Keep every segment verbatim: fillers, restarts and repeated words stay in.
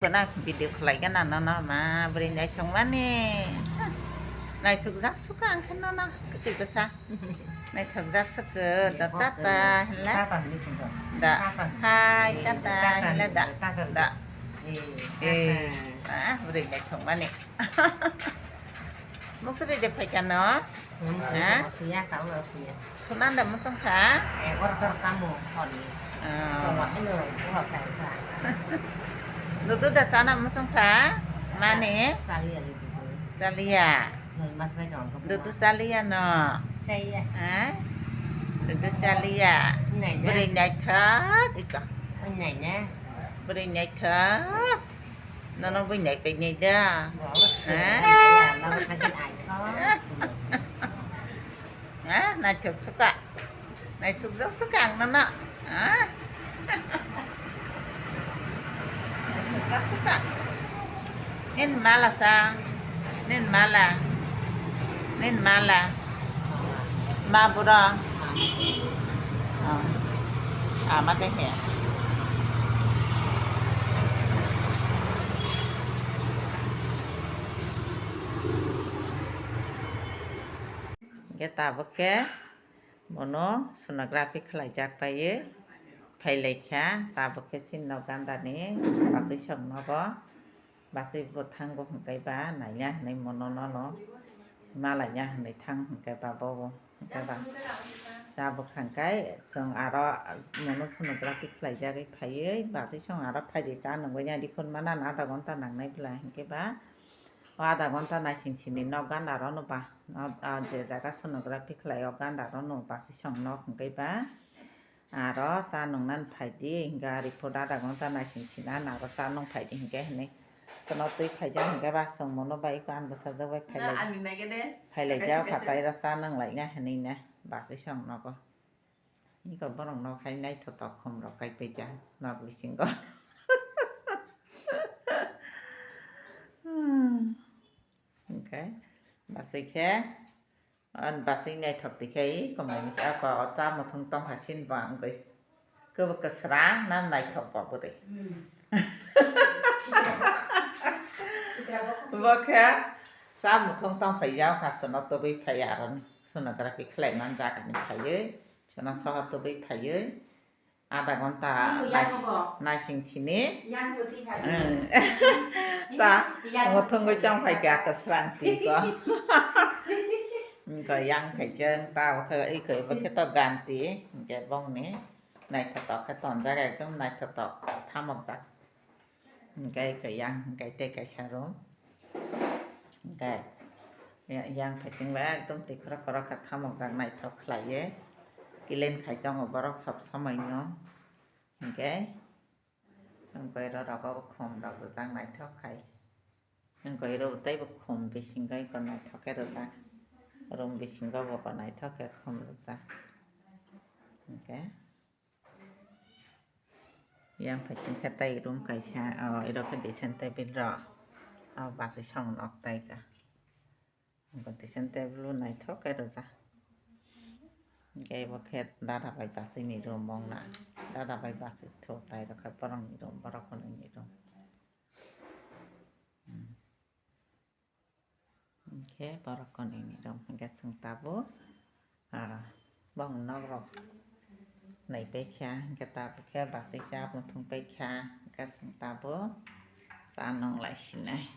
Kona video khlai gana nono ma bwrwi naithok mani. Naithok jak suka ang khe nono kwtwi bwsa. Naithok jak suka da tata hla. Tata hwnwi sungkha. Da. Tata hwnwi. Hai tata hla da. Tata hwnwi. Da. Eh, eh, tata. Ah, bwrwi naithok mani. Mukri de phaikha no? Hmm, ha? Thuya, tau no thuya. Thunan da muchung kha? Eh, order kamu honi. Ah. Toma hino, buha kaisa. Dudu da chana muchung kha? Mani? Chaliya le dudu. Chaliya. Noi mas kai tong ko. Dudu chaliya no? Chaliya. Ha? Dudu chaliya. Nai na. Bwrwi naithok iko. Nai na. Bwrwi naithok. Nono bui nai pai nai da. Bo, ha? Nai ya, ma bo thangkhe naithok. Ha? Naithok suka. Naithok jak suka ang nono. Ha? Naithok jak suka. Nin mala sa. Nin mala. Nin mala. Ma bura. Ah. Ama teh ya. Hingke tabuk khe bono sonography khlaijak paiwi phailaikha, tabuk khe chini nok gandani bachwi song nogo. Bachwi bo thango hwnkhe ba naina hinwi mono nono malaina hinwi thang hwnkhe ba bobo hwnkhe ba tabuk thangkhai chwng aro mono sonography khlaijagwi phaiwi bachwi song aro phaidi cha nungwi ya diphuru mana adha ghonta nangnai bwla hwnkhe ba o adha ghonta naising sini nok ganda rono ba o je jaga sonography khlai o ganda rono bachwi song nok hwnkhe ba. Aro cha nungnani phaidi, hingke report adha ghonta naising sinani aro cha nung phaidi hingke hinui. Kono twi phaijak hingke ba chwng mono bai eko ani bwsajak bai phailai. Ani naikhe de. Phailaijak kaisa, kaisa. Phatai ro cha nung laina hinui na bachwi song nogo. Eko borok nok hai naithotok khum rok kai paijak nok bisingo. Hmm. Hingke bachwi khe. Ani bachwi naithok twi khe, i kwmai misa ako o cha muthung tongkha sin bo wngwi. Kwbo kwsrang na naithok bo bwrwi. Hmm. Bo khe cha muthung tongphai ya, ha sono tubui phai ya aroni. Sonography khlai man jaga ni phaiwi, sono soho tubui phaiwi. Adha ghonta naising sini. Yang bo tisa. Hmm. Sa, yang bo muthungwi tisa. Tongphai kha kwsrang twi ko. Hingke yang khaijeng ta bo khe, i khe bo khe to ganti, hingke bongni naithotok khe tonjak ekdom naithotok thamokjak. Hingke khe yang hingke tei kaisa room. Hingke ya-, yang phaising bai ekdom twi khorok khorok khe thamokjak naithok khlaiwi. Clean khai tongo borok sob somoi no. Hingke wngkoi ro rogo bo khum rok rijak naithok khai. Wngkoi ro tei bo khum bisingo eko naithok khe rijak. Room bisingo bo naithok khe khum rijak. Hingke. Yang phai tongkha tei room kaisa, o, iro khe dressing table rok, o, bachwi song nok tai kha. Dressing table o naithok khe rijak. Hingke bo khe dada bai bachwini room wngna, dada bai bachwi thok tai rok khe borokni room, borok hwnwi ni room. Hmm. Hingke borok konini rok hingke chwng tabuk, ah, bong nok rok naipai kha, hingke tabuk khe bachwi cha muthung pai kha, hingke chwng tabuk cha nung lai sinai.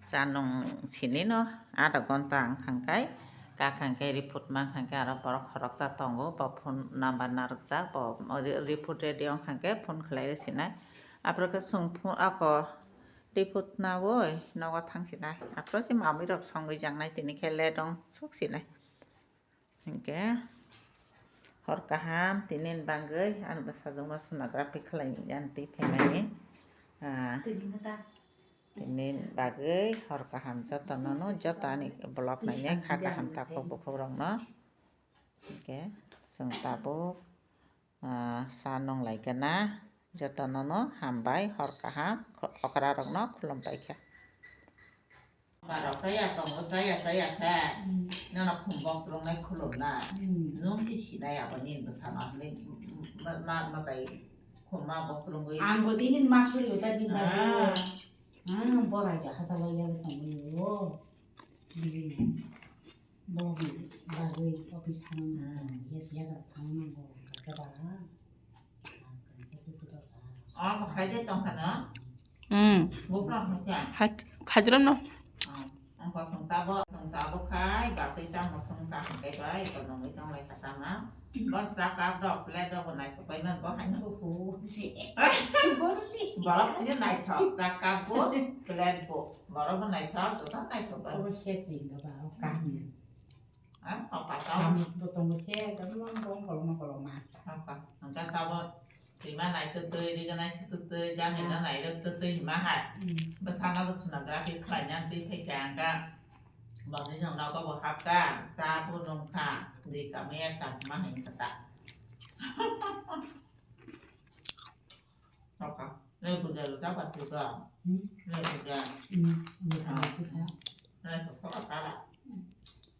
Cha nung sini no adha ghonta wngkha khe, kakha khe report mankha khe aro borok khoroksa tongo, bo phone number narwkjak, bo re-, report ready wngkha khe phone khlai rw sinai. Aphuru khe chwng phone ako Report naui nogo thangsinai. Aphuru se mamui rok songwi jangnai tini khe late wng suk sinai. Hinkhe hor kaham tini ni bagwi ani bwsajwk no sonography khlai ni ani twi phaimani. Ah, tini ni bagwi hor kaham joto no no joto ani vlog nainai kha kaham takhuk bukhuk rok no. Hinkhe chwng tabuk ah, sa nung lai gana. Jotono no hambai, hor kaham, kho-, okra rok no khulum pai kha. Barok chaya tongo, chaya, chaya khe. Hmm. Nono khum bok rwnai khulum na. Hmm. Nwng se sinai abo nini bwsano hinwi ma, ma, ma tai Khoma bo kwrwngwi. Ang bo dini masuri uta di ba. Ah. Ah, borai ja hata lai ya tongwi o. Dini. Bo bagwi office thang. Ah. Yes, ya ga thang bo. Ka ba. Ah, khai de tong kana. Hmm. Bo pra khai. Khajram no. Ah. Ang kosong tabo, kosong tabo khai, batwi chamo thung ka hingkai bai, ko nongwi tonglai kha tama. Bo chakap rok, plate rok bo naithok bai man bo haino. Oho, je. Borok haino naithok, chakap bo, plate bo. Borok bo naithok, joto naithok bai. Obo setting da ba, o kaham. Ha, thok pa tao. Kaham bo tongo se, da mo bong koloma koloma. Thok pa. Ang ka tabo. Twima nai twtwi, riga nai twtwi, jami no nai rw twtwi hima hai. Hmm. Bwsano bo sonography khlaina twi phaikha ang kha. Bwswi song nogo bo hapkha, cha bo nungkha, twi kami ekta hima hai kha ta. Noka, le buja lo ta pati ga. Hmm. Le buja. Hmm. Le buja. Le to kha ta la.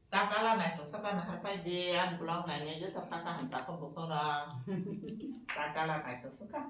Sakala nai to sakala harpai je, an blog nai ne je to kaka han ta ko bukora. Sakala nai to saka.